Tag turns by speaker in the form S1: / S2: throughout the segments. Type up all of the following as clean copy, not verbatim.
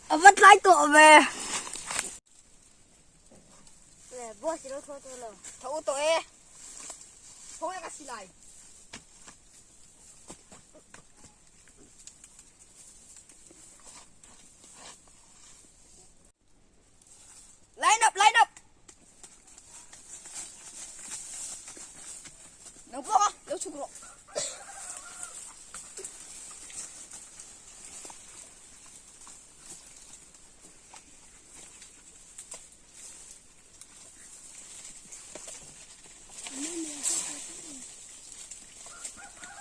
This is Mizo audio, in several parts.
S1: A va tlai tawh ve.
S2: Boss i lo tho tawh lo.
S1: Tho tawh e. Tho e ka silai. Line up, line up. Nang pawh a, lo chhuk rawh.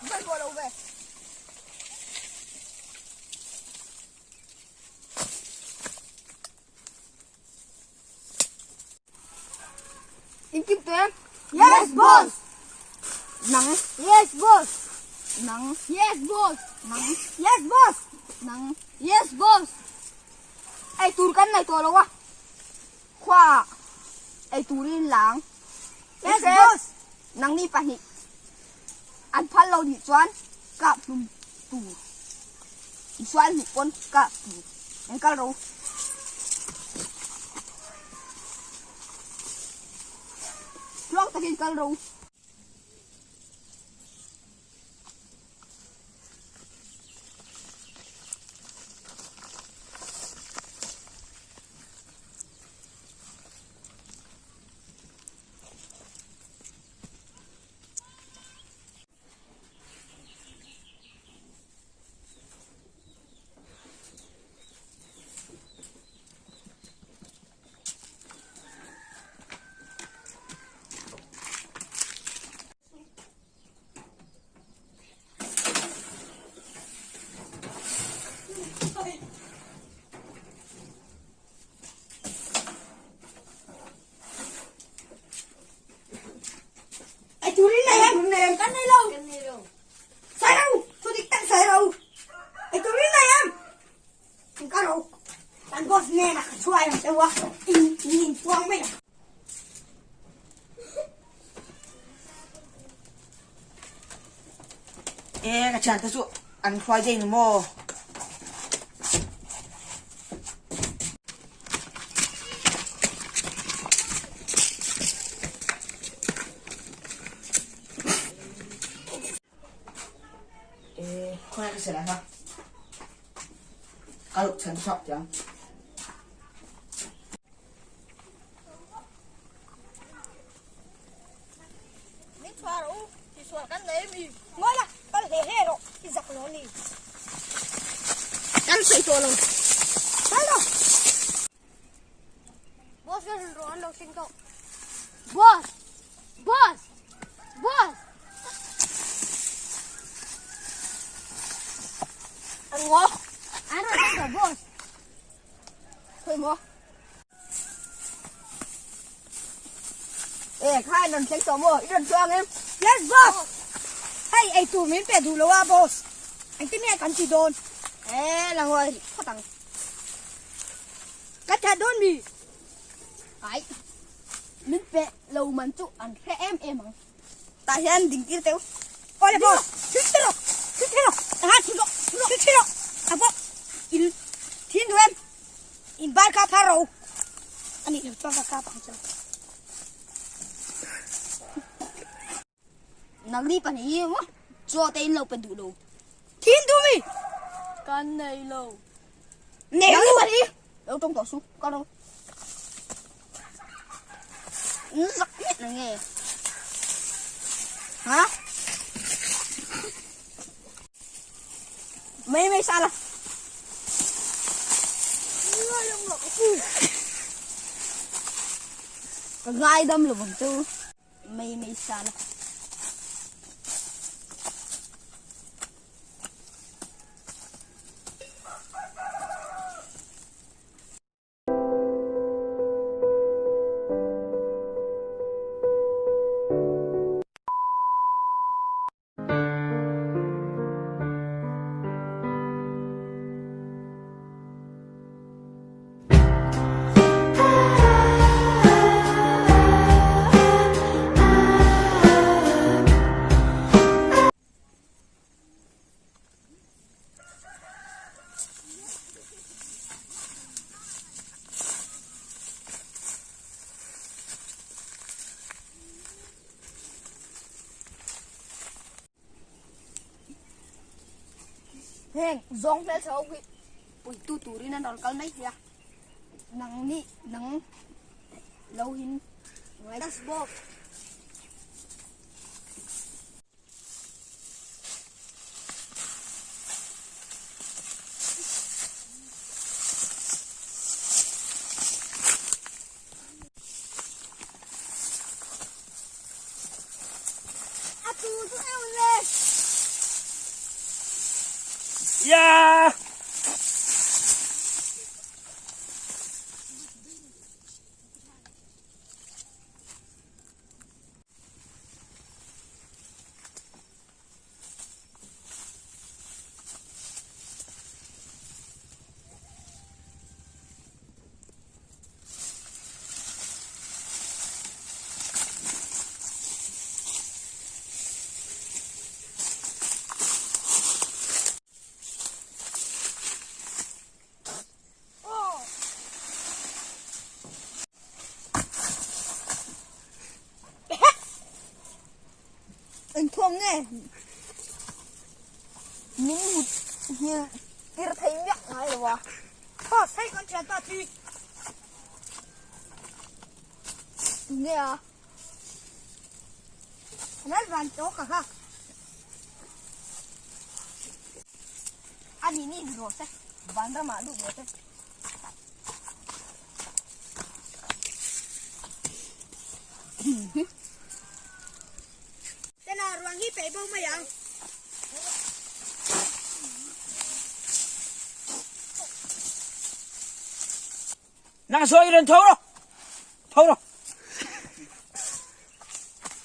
S1: Vai bo lo ve. In kim tawh em?
S2: Yes, boss!
S1: Nang.
S2: Yes, boss!
S1: Nang.
S2: Yes, boss!
S1: Nang.
S2: Yes, boss!
S1: Nang.
S2: Yes, boss!
S1: Ei tur kan nei tawh lo a. Khua ei turin lang.
S2: Yes, boss!
S1: Nangni pahnih an phal lo nih chuan kap hlum tur Isual hnih pawn kap tur an kal ro. Tluang takin kal ro.
S2: Ei turin nei em?
S1: Nei em? Kan nei lo.
S2: Kan nei lo.
S1: Sai ro, thu dik tak sai ro. Ei turin nei em? In ka ro. Kan boss nena ka chhuai ang cheu a. In in puang mai a.
S3: E ka thian te chu an hruai daih ni maw? E khawngaih ka silai kha ka luh chhan chhuak tiang.
S1: Min chhuah rawh u, tihsual kan nei mi.
S2: Ngawi la, kal hle hle rawh, i zak lo ni.
S1: Kan sawi tawh lo. Kal lo.
S2: Boss ka rin rawh an lo thleng tawh. Boss! Boss! Boss!
S1: An ngaw.
S2: An rawn thleng tawh boss.
S1: Khawi maw? E khai rawn thleng tawh maw? I rawn chuang em?
S2: Yes boss! Hei ei tur min pe duh lo a boss. Engtin nge kan ti dawn?
S1: E la ngawi rih phawt ang.
S2: Ka that dawn mi?
S1: Ai min pe lo man chu an hre em em ang. Tah hian ding tir teuh.
S2: Awle boss! Thil thil rawh! Thil thil rawh! Aha thil rawh! Thil thil rawh! A bawk in thin duh em? In bar kha phar rawh u. A nih loh chuan ka kap ang che.
S1: Nangni pahnih hi maw chaw te in lo pe duh lo.
S2: Thin duh mi?
S1: Kan nei lo.
S2: Nei
S1: Nangni pahnih lo tawng tawh su ka ro. Zak miah na nge. Ha? Mai mai sa la. Ka ngai dam lo vang chu. Mai mai sa la.
S2: Heng zawng hmelchhe ho hi puitu turin an rawn kal mai thei a, nang nih nang lo in ngai bawk. A tu chu eu le.
S4: Yeah!
S1: Engthuam nge min hmu hil tir thei miah ngai lo a.
S2: Boss hei kan thian ta thi.
S1: Tunge a?
S2: Lal van tawk a kha. A ni ni rawh se. Vanramah lut rawh se. Tena ruang hi peih bo mai ang.
S4: Nang sawi ren tho rawh. Tho rawh.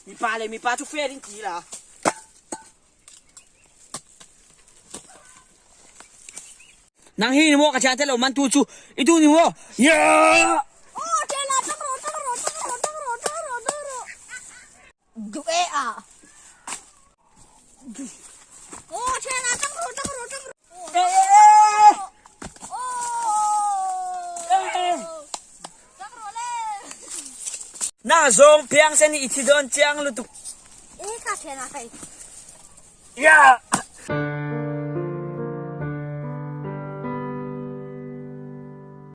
S4: Mipa le mipa chu fair in ti la. Nang hi ni maw ka thian te lo man tu chu i tu ni maw? Yeah!
S1: Oh, tena tang rawh tang rawh tang rawh tang rawh tang rawh tang rawh. Duh e a. Oh, tena tang rawh tang rawh tang rawh.
S4: Eh eh eh!
S1: Oh! Tang rawh le.
S4: Na zawng phiang sen i thi dawn chiang lutuk.
S1: Eh, ka tena kai.
S4: Yeah!